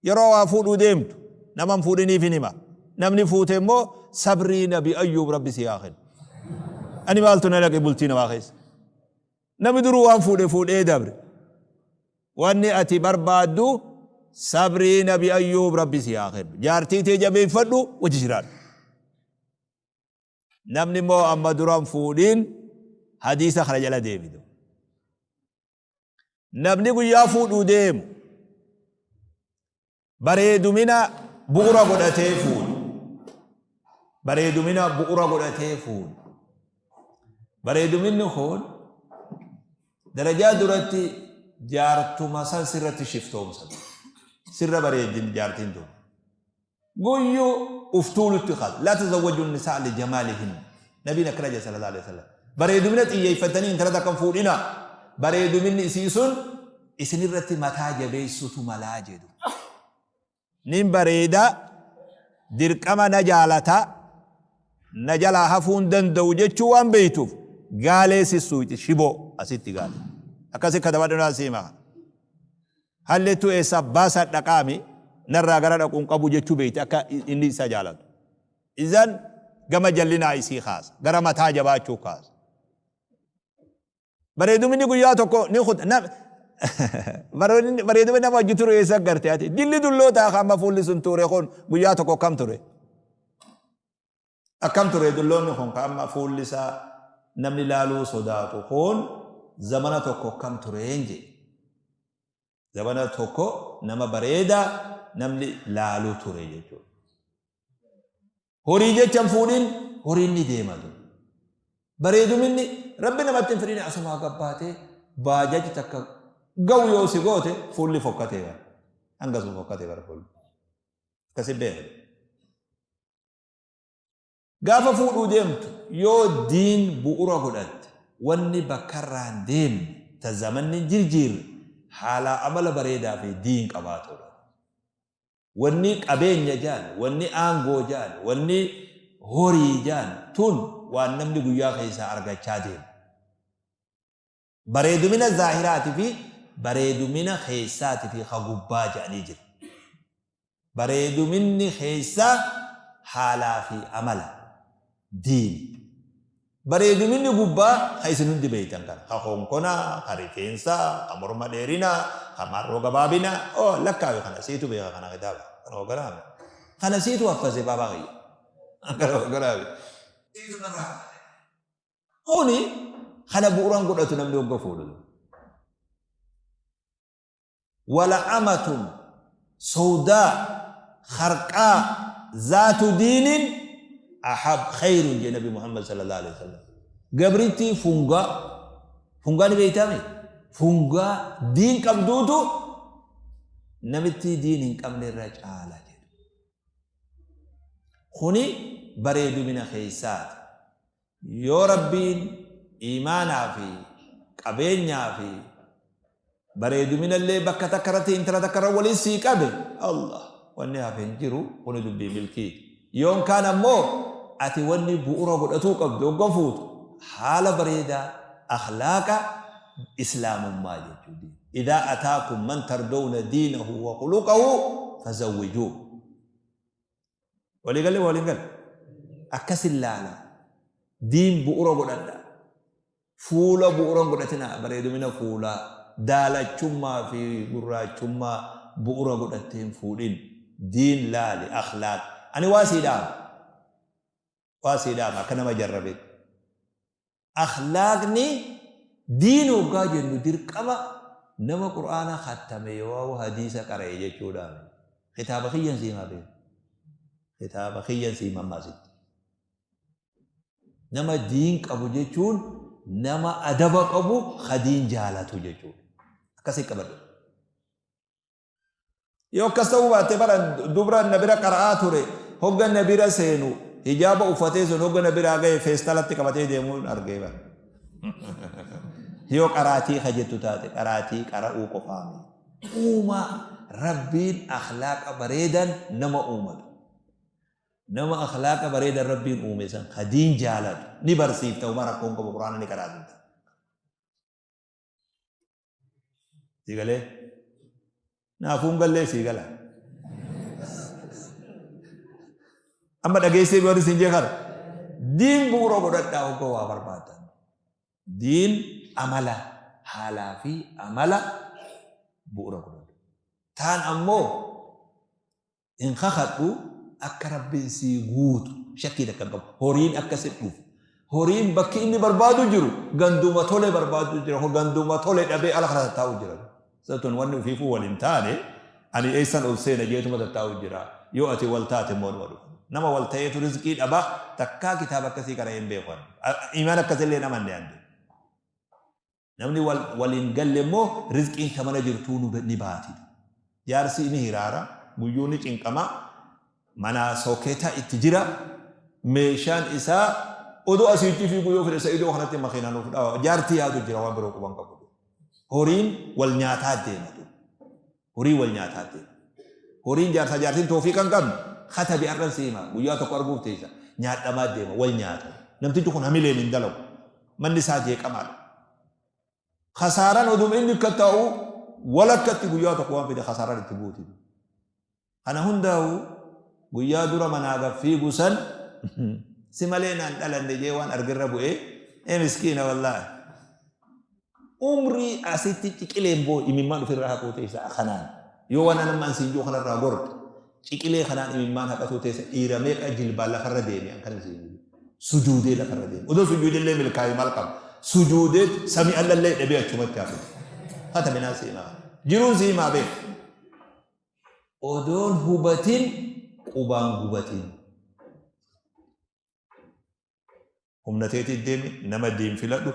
Yeroo waa fuudhuu deemtu nama hin fuudhiniif hin hima. Namni fuute immoo sabrii Nabi Ayyuub Rabbi si haa kennu. Ani maaltu na dhaqe bultii namaa keessa. Namni duruu waan fuudhe fuudhee dabre. Wanni ati barbaaddu sabrii Nabi Ayyuub Rabbi si haa kennu. Jaartii tee jabeeffadhu, wajji jiraadhu. Namni immoo amma dura hin fuudhin hadiisa kana jala deebitu. Namni guyyaa fuudhuu deemu bareedumina bu'ura godhatee fuudhu. Bareedumina bu'ura godhatee fuudhu. Bareeduminni kun darajaa duratti jaartuma san sirratti shiftoomsa. Sirra bareeddin jaartiin tun. Guyyu uf tuulutti kaasa. Laa tazawwaju nisaa li jamaalihin. Nabiin akkana jedhe sallallahu alaihi wasallam. Bareedumina xiyyeeffattanii intala takka hin fuudhinaa. Bareeduminni isii sun isinirratti mataa jabeessutu malaa jedhu. Nin bareeda, dirqama na jaalata, na jalaa hafuu hin danda'u jechuu waan beektuuf gaalee sissuuyti shiboo asitti gaalee. Akkasi katabadhu naa siima. Hallettuu eessaa baasaa dhaqaami narraa gara dhaqu hin qabu jechuu beekti akka inni isa jaalatu. Izan gama jallinaa isii kaasa. Gara mataa jabaachuu kaasa. Bareeduminni guyyaa tokko ni kuta. Bareedumni nama wajji turu eessa garte ati? Dilli dullootaa kan amma fuulli sun ture kun guyyaa tokko akkam ture? Akkam ture dulloonni kun ka amma fuulli isaa namni laaluu sodaatu kun zamana tokko akkam tureen jedhe. Zamana tokko nama bareedaa namni laaluu ture jechuudha. Horii jecha hin fuudhin, horiin ni deema ture. Bareeduminni Rabbi namatti hin fidin, asumaa gabbaatee baajaji takka ga'u yoo si goote fuulli fokkatee bara. Hangasuma fokkatee bara fuulli. Akkasi beeku. Gaafa fuudhuu deemtu yoo diin bu'ura godhatte, wanni bakkarraa hin deemne, ta zamanni hin jirjiirre, haalaa amala bareedaa fi diin qabaatuudha. Wanni qabeenya ja'an, wanni aangoo ja'an, wanni horii ja'an tun waan namni guyyaa keessaa argachaa deemu. Bareedumina zaahiraati fi bareedumina keessaati fi ka gubbaa jedhanii jira. Bareeduminni keessaa haalaa fi amala, diini. Bareeduminni gubbaa ka isin hundi beektan kana. Ka konkonaa, ka rifeensaa, ka morma dheerinaa, ka marroo gabaabinaa. Oh, lakkaawi kana siitu beeka kana kitaaba. Kana hogganaami. Kana siitu haffase baabaa kiyya. Kana hogganaami. Siitu narraa haffase. Kuni kana bu'uuraan godhatu namni hogga fuudhu. Wala amatun sawdaa kharqaa zaatu diinin ahab khayrun jee Nabi Muhammad sallallahu alaihi wasallam. Gabrittii fungaa, fungaa ni beektaami? Fungaa diin qabduutu namittii diin hin qabne irra caala jedhu. Kuni bareedumina keessaati. Yoo Rabbiin iimaanaa fi qabeenyaa fi bareeduminallee bakka takka irratti intala takka irra waliin sii qabe, Allah, wanni hafe hin jiru, kuni dubbii milkiiti. Yoon kaan ammoo ati wanni bu'ura godhatuu qabdu hogga fuutu haala bareedaa, akhlaaqa islaamummaa jechuudha. Idaa ataakum man tardawna diinahu wa khuluqahu fazawwijuuh. Walii galle waliin galle. Akkasin laala. Diin bu'ura godhadha. Fuula bu'ura hin godhatina, bareedumina fuulaa, daalachummaa fi gurraachummaa bu'ura godhattee hin fuudhin. Diin laali, akhlaaq. Ani waa sii dhaama. Waa sii dhaama akka nama jarrabetti. Akhlaaqni diin hoggaa jennu dirqama nama Qur'aana khattame yookaa hadiisa qara'e jechuudhaa miti. Kitaaba kiyyan sii himaa beeki. Kitaaba kiyyan sii hima amma asitti. Nama diin qabu jechuun nama adaba qabu ka diin jaalatu jechuudha. Akkasii qabadhu. Yoo akkas ta'uu baatte bara dubra na bira qara'aa ture, hogga na bira seenu hijaaba uffatee sun hogga na biraa gahe feestalatti qabatee deemuun argee bara. Yoo qaraatii ka jettu taate qaraatii qara'uu qofaa miti. Uumaa Rabbiin akhlaaqa bareedan nama uumatu. Nama akhlaaqa bareedan Rabbiin uume san ka diin jaalatu ni barsiifta, homaa rakkoon qabu, Qur'aana ni qaraasifta. Sii galee? Naafuu hin gallee sii gala. Amma dhageessee warri isin jee kana. Diin bu'uura godhadhaa hogga waa barbaadan. Diin amala haalaa fi amala bu'uura godhadhu. Taan ammoo hin kakadhu akka Rabbiin sii guutu shakkii takka hin qabu. Horiin akka si dhufu. Horiin bakki inni barbaadu jiru ganduma tole barbaadu jira. Ganduma tole dhabee ala kana tattaa'u jira. Satun wanni ufiifuu wal hin taane ani eessan ol seena jeetuma tattaa'u jira. Yoo ati wal taate immoo numa dhufa. Nama wal ta'eetu rizqii dhaba takkaa kitaaba akkasii qara'ee hin beeku ani. Imaan akkasillee hin amanne ani. Namni wal waliin galle immoo rizqiin ta mana jirtuu nu ni baati. Jaarsi ni hiraara, guyyuu ni cinqama, manaa sooketa itti jira, meeshaan isaa odoo asiitti fiiguu yoo fedhe sa'idoo kanatti makiinaa nuuf dhawa. Jaartii yaadu jira waan biroo quban qabu. Horiin wal nyaataa deema. Horii wal nyaataa deema. Horiin jaarsaa jaartiin toofiiqa hin qabne katabi arran si hima guyyaa tokko arguuf teessa nyaadhamaa deema wal nyaata. Namtichi kun hamileen hin dalagu. Manni isaa jeeqamaadha. Kasaaraan oduma inni akka taa'u walakkatti guyyaa tokko waan fide kasaaraan itti buuti. Kana hundaa'u guyyaa dura manaa gad fiigu san si malee naan dhalanne jee waan argerra bu'ee ee miskiina wallaahi. Umrii asitti ciqileen boo imimmaan ofirraa haquu teessa kanaan yoo waan anamma an siin jiru kanarraa gorte ciqilee kanaan imimmaan haqatuu teessa dhiira meeqa jilbaan lafarra deeme an kana siin jiru sujuudee lafarra deeme odoo sujuudellee milkaa'e maal qaba sujuudee samii allallee dhabee achumatti hafe hata minaa siimaa jiruun siimaa beeku Odoon hubatin qubaan gubatin. Humna teetii deemi nama diin filadhu.